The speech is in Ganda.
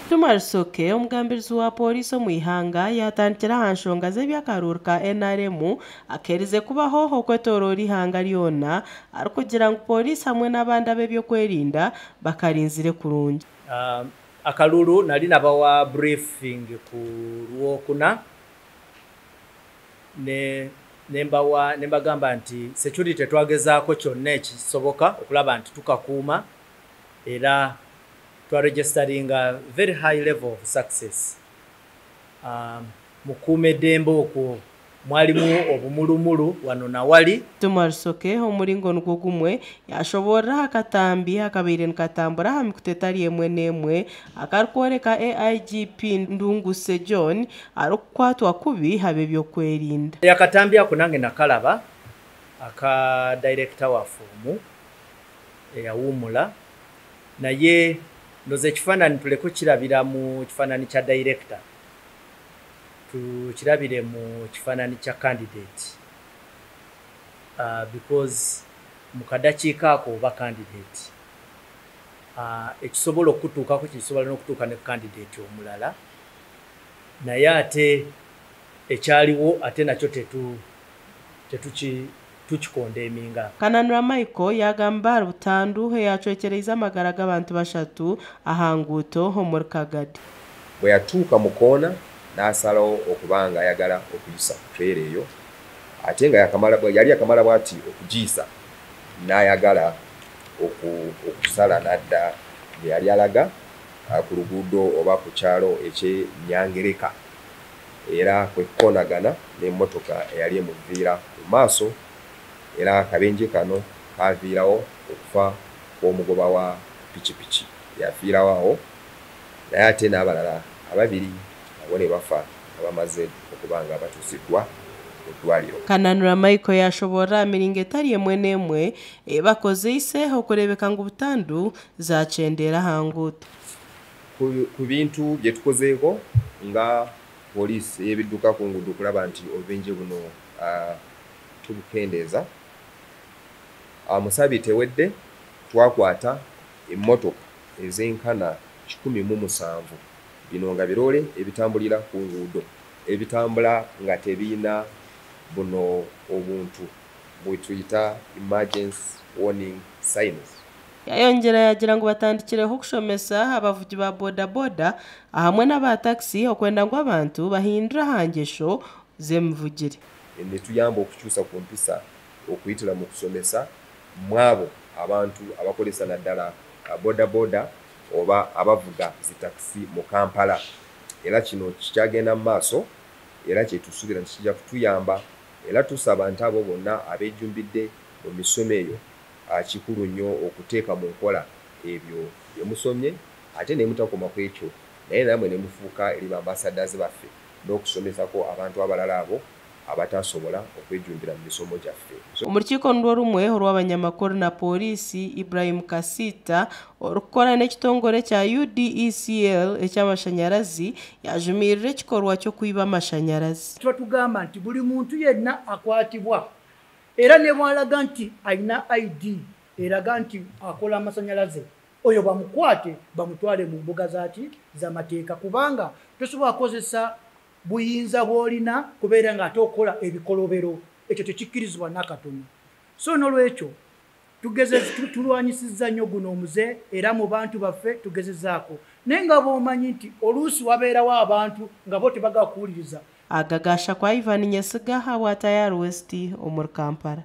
Tumar Soke, omugambirizi wa polisi omu ihanga, yatandikira aha nshonga z'eby'akaruuru ka NRM akerize kubaho okwetooroora ihanga ryona, arikugira ngu polisi hamwe n'abandi ab'ebyokwerinda bakarinzire kurungi. Akalulu nali nabawa briefing ku Lwokuna ne nembawa nembagamba nti security twagezaako kyonna ekisoboka okulaba nti tukakuuma era twaregisteringa very high level of success. Mukuume eddembe okwo mwalimu obumulumulu wano nawali. Tumar Soke omuringo nugwo gumwe yashoborera akatambi akabaire nikatambura aha mikutu etari emwe n'emwe akarikworeka AIGP Ndunguse John arikukwatwa kubi ab'ebyokwerinda. Akatambi ako nange nakalaba aka director wa fomu eyawummula, naye ndoza ekifaananyi tuleke kirabira mu kifaananyi kya director, tukirabire mu kifaananyi kya candidate, because mu kadakiika ako oba candidate ekisobola okutuukako kisobola n'okutuuka ne candidate omulala, naye ate ekyaliwo ate nakyo tukikondeminga. Kananura Michael yagamba Butandu eyacwekyereza amagara g'abantu bashatu aha nguuto omuri Kagadi. Bwe yatuuka mu koona n'asalawo okubanga ayagala okuyisa trailer eyo, ate nga yali yakamala bw'ati okugiyisa n'ayagala okusala n'adda gye yali alaga ku luguudo oba ku kyalo eky'e Nyangereka, era kwe kukoonagana n'emmotoka eyali emuviira mu maaso, era akabenje kano kaviirawo okufa kw'omugoba wa pikipiki yafiirawo awo, naye ate n'abalala ababiri nabo ne bafa nga bamaze okuba nga batuusiddwa mu ddwaliro. Kananura Michael yashoborera emiringo etari emwe n'emwe ebakozeise okureebeka ngu butandu zakyendera aha nguuto. Ku bintu bye tukozeeko nga poliisi ey'ebidduka ku nguudo okulaba nti obubenje buno tubukendeeza. Mu sabiiti ewedde twakwata emmotoka ez'enkana 107, bino nga biroole ebitambulira ku nguudo ebitambula nga tebiyina buno obuntu bwe tuyita emergency warning signs. Yayongyera yagira ngu batandikireho okushomesa abavugi ba bodaboda hamwe n'aba takisi okwenda ngu abantu bahindure aha ngyesho z'emivugire. Ne tuyamba okukyusa ku mpisa okuyitira mu kusomesa mwabo abantu abakozesa naddala bodaboda oba abavuga zi takisi mu Kampala, era kino kikyagenda mu maaso era kyetusuubira nti kijja kutuyamba, era tusaba nti abo bonna abeejumbidde mu misomo eyo kikulu nnyo okuteeka mu nkola ebyo bye musomye, ate ne mutakoma ku ekyo naye nammwe ne mufuuka eri bambasaddazi baffe n'okusomesako abantu abalala abo abatasobola okwejumbira mu misomo gyaffe. Omu rukiiko nirwo rumwe orw'abanyamakuru na polisi Ibrahim Kasita orikukora n'ekitongore kya UDECL eky'amashanyarazi yajumirira ekikorwa ky'okwiba amashanyarazi. Tuba tugamba nti buli muntu yenna akwatibwa era ne bw'alaga nti alina ID eraga nti akola amasanyalaze, oyo bamukwate bamutwale mu mbuga zaki z'amateeka, kubanga tosobola kukozesa buyinza bw'olina kubeera ng'ate okola ebikolobero, ekyo tekikkirizibwa n'akatono. So n'olwekyo tulwanyisizza nnyo guno omuze era mu bantu baffe tugezezaako, naye nga bw'omanyi nti oluusi wabeerawo abantu nga bo tebagakuwuliriza. Agagasha kwa Ivan Nyesiga habwa Tayari West omuri Kampala.